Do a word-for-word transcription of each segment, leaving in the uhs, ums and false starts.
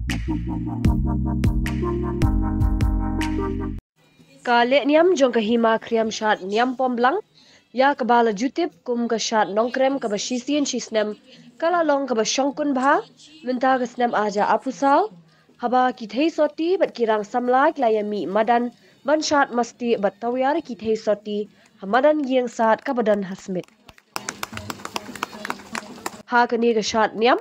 Ka lehniam jong ka Hima Khriam Shad Niam Pomblang, ïa kaba la ju tip kum ka Shad Nongkrem kaba shisien shisnem, ka la long kaba shongkun bha mynta ka snem arhajar arphew saw, haba ki thei sotti bad ki rang samla ki la ïa mih madan ban shad mastieh bad tawiar ki thei sotti ha madan ïing shad kaba don ha Smit. Ha kane ka shad niam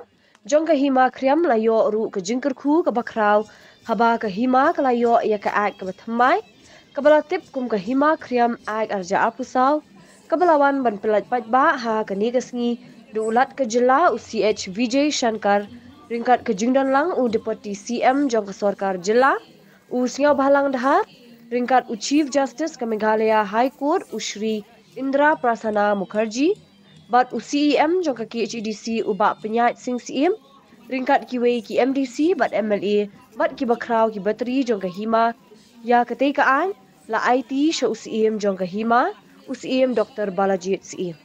jong ka Hima Khriam la ïoh ruh ka jingkyrkhu kaba khraw, haba ka hima ka la ïoh ïa ka act kaba thymmai, kaba la tip kum ka Hima Khriam Act arhajar arphew saw, kaba la wan ban pyllait paidbah ha kane ka sngi da u Lat ka Jylla u C H Vijay Shankar, ryngkat ka jingdon lang u Deputy C M jong ka Sorkar Jylla u Sniawbhalang Dhar, ryngkat u Chief Justice ka Meghalaya High Court u Shri Indra Prasanna Mukherjee, bad u C E M jong ka K H A D C u Bah Pynïaid Singh Syiem, ryngkat kiwei ki M D C bad M L A, bad kiba khraw ki batri jong ka hima, ïa katei ka aiñ la aiti sha u Syiem jong ka hima, u Syiem Doctor Balajied Syiem.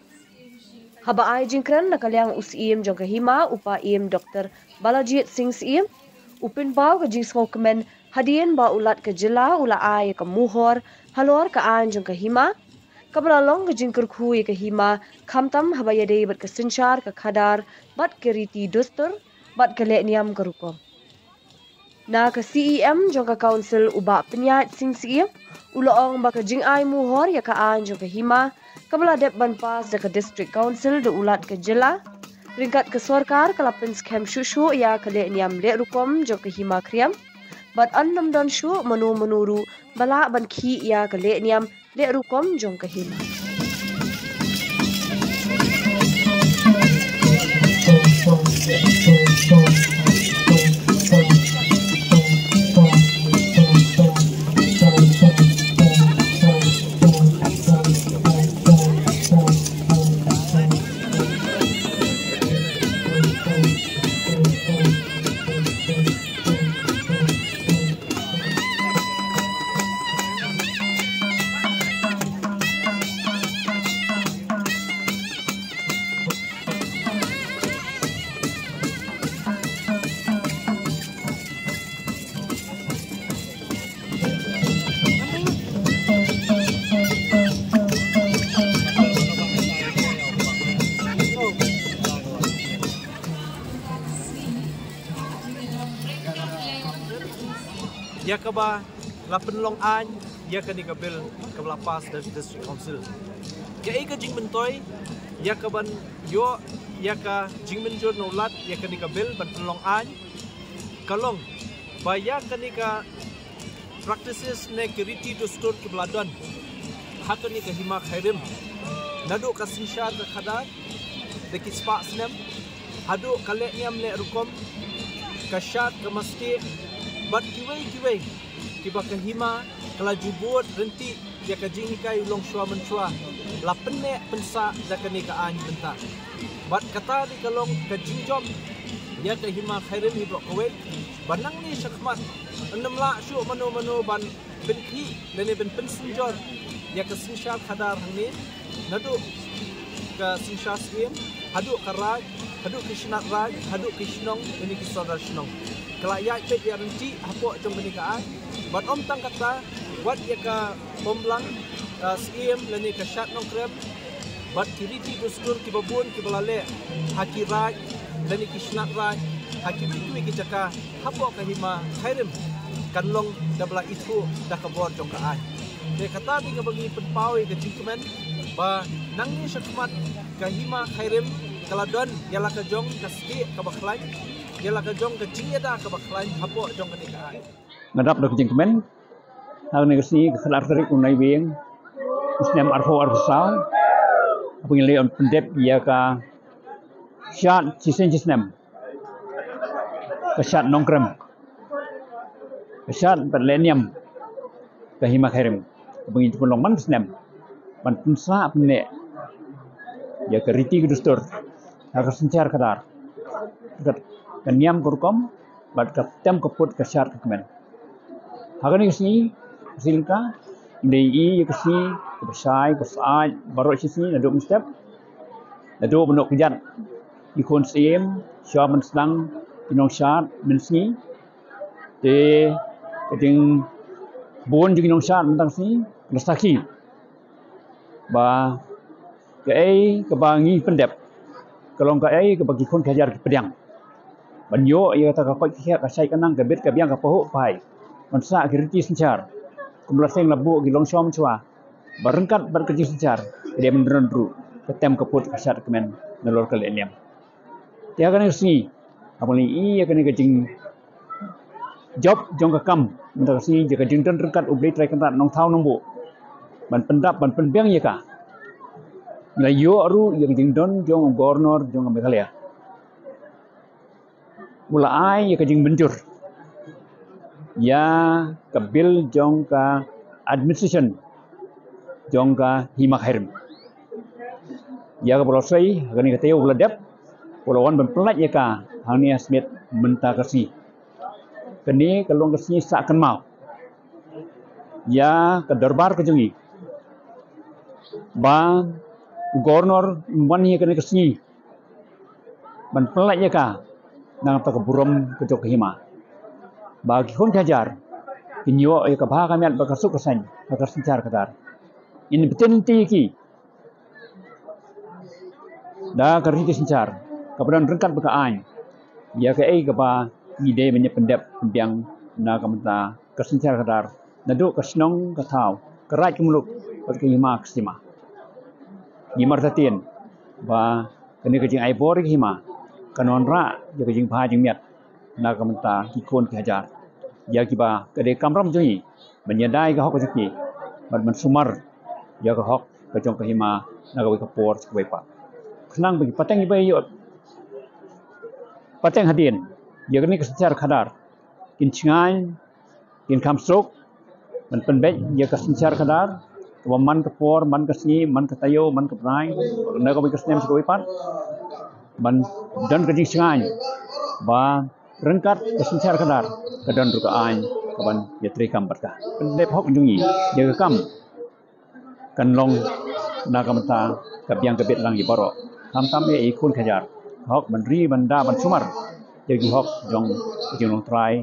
Haba ai jingkren na ka liang u Syiem jong ka hima, u Paiem Doctor Balajied Singh Syiem, u pynpaw ka jingsngewkmen hadien ba u Lat ka Jylla u la ai ka mohor halor ka aiñ jong ka hima, kaba la long ka jingkyrkhu ïa ka hima, khamtam haba ïadei bad ka synshar ka khadar, bad ka riti dustur, bad ka lehniam ka rukom. Na ka C E M jong ka Council u Bah Pynïaid Singh Syiem, u la ong ba ka jingai mohor ïa ka aiñ jong ka hima, kaba la dep ban pass da ka District Council da u Lat ka Jylla, ryngkat ka Sorkar ka la pynskhem shuh shuh ïa ka lehniam lehrukom jong ka Hima Khriam, bad yn nym don shuh mano mano ruh ba lah ban khih ïa ka lehniam lehrukom jong ka hima. Ïa kaba la pynlong aiñ ïa kane ka bill kaba la pass da ka District Council. Kaei ka jingmyntoi ïa kaban ïoh ïa ka jingmynjur na u Lat ïa kane ka bill ban pynlong aiñ? Ka long ba ïa kane ka practices ne ki riti dustur kiba la don ha kane ka Hima Khyrim, naduh ka synshar ka khadar da ki spah snem, haduh ka lehniam lehrukom, ka shad ka mastieh, bad kiwei kiwei kiba ka hima ka la ju bud ryntih ïa ka jinghikai u longshuwa mynshuwa, la pynneh pynsah da kane ka aiñ mynta. Bad kata dei ka long ka jingjop ïa ka Hima Khyrim hi baroh kawei, ba nangne shakhmat yn nym lah shuh mano mano ban pynkhih lane ban pynsynjor ïa ka synshar khadar hangne, naduh ka synshar Syiem, haduh ka raid, haduh ki shnat raid, haduh ki shnong lane ki sordar shnong. Ka la ïaid beit ïaryntih hapoh jong kane ka aiñ. Bad ym tang kata, wat ïa ka Pomblang, ah, Syiem lane ka Shad Nongkrem, bad ki riti dustur kiba bun kiba la leh ha ki raid lane ki shnat raid, ha kiwei kiwei ki jaka hapoh ka Hima Khyrim, kan long da ba la ithuh da ka bor jong ka aiñ. Te kata dei kaba ngi pynpaw ïa ka jingkmen ba nangne shakhmat ka Hima Khyrim ka la don ïa la ka jong ka stieh kaba khlaiñ, ïa la ka jong ka jingïada kaba khlaiñ hapoh jong kane ka aiñ. Nga dap da ka jingkmen ha kane ka sngi, ka khatar tarik u Naiwieng u snem arphew arphew saw, haba ngi la ïoh pyndep ïa ka shad shisien shisnem, ka Shad Nongkrem, ka shad bad lehniam ka Hima Khyrim, kaba ngi ju pynlong man ka snem ban pynsah pynneh ïa ka riti ka dustur ha ka synshar khadar, ka niam ka rukom bad ka tem ka put ka shad ka kmen. Ha kane ka sngi, ka sngi lyngka, ym dei ïa ka sngi kaba shai kaba syaid baroh shi sngi, naduh mynstep, naduh ba noh kjat ki khun syiem shuwa ban sdang ki nongshad mynsngi, Te ka jingbun jong ki nongshad mynta ka sngi la sakhi ba kaei kaba ngi pyndep ka long kaei kaba ki khun ki hajar ki pdiang. Ban ïoh ïa kata ka koit ka khiah, ka shait ka nang, ka bit ka biang, ka pahuh paid, ban sah ki riti synshar. Kumba la seng la buh ki longshong mynshuwa, ba ryngkat bad ka jingsynshar ka dei ban don ruh ka tem ka put, ka shad ka kmen nalor ka lehniam. Te ha kane ka sngi, haba ngi ïohi ïa kane ka jingjop jong ka kam mynta ka sngi, ïa ka jingdon ryngkat U Blei Trai Kynrad Nongthaw Nongbuh ban pyndap, ban pynbiang ïa ka, ngi la ïoh ruh ïa ka jingdon jong u Governor jong ka Meghalaya. U la ai ïa ka jingmynjur ïa ka bill jong ka administration jong ka Hima Khyrim, ïa kaba la sei ha kane ka taïew ba la dep, u la wan ban pyllait ïa ka hangne ha Smit mynta ka sngi. Kane ka long ka sngi sah kynmaw ïa ka dorbar ka jong ngi ba u Governor un wan ïa kane ka sngi ban pyllait ïa ka na ka bynta ka burom ka jong ka hima, ba ki khun ki hajar kin ïoh ïa ka bha ka miat bad ka suk ka saiñ ha ka synshar khadar. Ngin btin lynti ïa ki da ka riti synshar kaba don ryngkat bad ka aiñ ïa kaei kaba ngi dei ban ïa pyndep pynbiang na ka bynta ka synshar khadar, naduh ka shnong ka thaw, ka raij ka muluk bad ka hima ka sima. Ngi martatien ba kane ka jingai bor ïa ka hima kan wanrah ïa ka jingbha jingmiat na ka bynta ki khun ki hajar, ïa kiba ka dei kamram jong ngi ban ïada ïa ka hok jong ki bad ban sumar ïa ka hok ka jong ka hima na kawei ka por sha kawei pat. Khnang ba ki pateng kiba ïoh pateng hadien ïa kane ka synshar khadar kin shngaiñ, kin kham suk ban pynbeit ïa ka synshar khadar kaba man ka por, man ka sngi, man ka taïew, man ka bnai, na kawei ka snem sha kawei pat, ban don ka jingshngaiñ ba ryngkat ka synshar khadar ka don ruh ka aiñ kaban ïatreikam bad ka. Pyndep hok jong ngi ïa ka kam kan long na ka bynta ka biang ka bit lang ïa baroh, khamtam ïa ki khun ki hajar. Ka hok ban ri ban da ban sumar ïa ki hok jong ka jinglong trai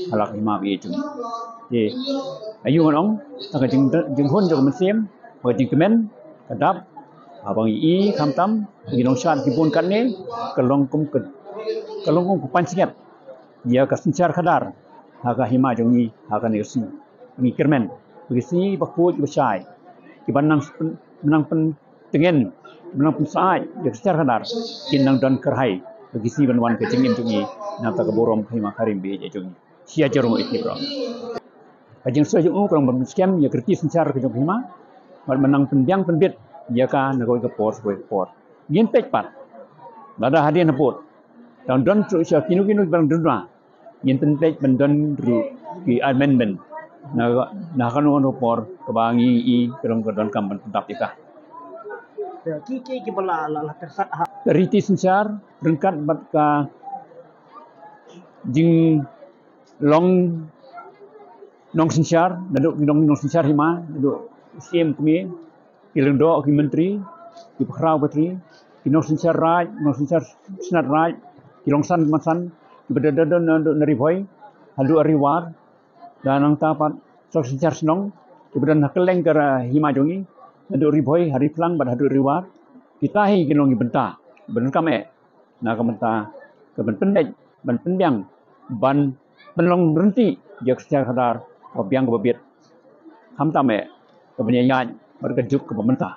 ha la ka hima ba ïeit jong ngi. Te aïu ngan ong, tang ka jing, jinghun jong ka mynsiem bad ka jingkmen ka dap haba ngi ïohi khamtam ki nongshad ki bun katne ka long kum ka, ka long kum ka pansngiat ïa ka synshar khadar ha ka hima jong ngi ha kane ka sngi. Ngi kyrmen ba ki sngi ba khuid ba shai kiban nang pyn, nang pyntngen, kiban nang pynsyaid ïa ka synshar khadar kin nang don kyrhai ba ki sngi ban wan ka jingim jong ngi na ka bynta ka burom ka hima ka ri ba ïeit jong ngi. Sha jarum ïa ki briew. Ka jingsngewsih jong u ka long ban pynskhem ïa ka riti synshar ka jong ka hima bad ban nang pynbiang pynbit ïa ka na kawei ka por sha kawei ka por. Ngin peit pat lada hadien habud dang don shuh sha kino kino kiba dang duna, ngin pynpeit ban don ruh ki amendment na, na kano kano por kaba ngi ïohi ka long ka donkam ban pyndap ïa ka. Ki, ki, kiba la, la, la kyrsad ha. Ka riti synshar ryngkat bad ka jinglong nongsynshar, naduh ki nong, nongsynshar hima, naduh u Syiem, u Kmie, ki Lyngdoh, ki Myntri, ki Bakhraw Batri, ki nongsynshar raij, nongsynshar Shnat Raij, ki Longsan Mansan, kiba don, don, don naduh na Ri Bhoi haduh Ri War, da nangta pat ki nongsynshar shnong kiba don ha kylleng ka hima jong ngi, naduh Ri Bhoi ha Ri Phlang bad haduh Ri War. Kita hi ki long ki bynta ba donkam eh na ka bynta kaban pynbeit, ban pynbiang, ban pynlong rynti ïa ka synshar khadar kaba biang kaba bit, khamtam eh kaban ïaid bad ka juk kaba mynta.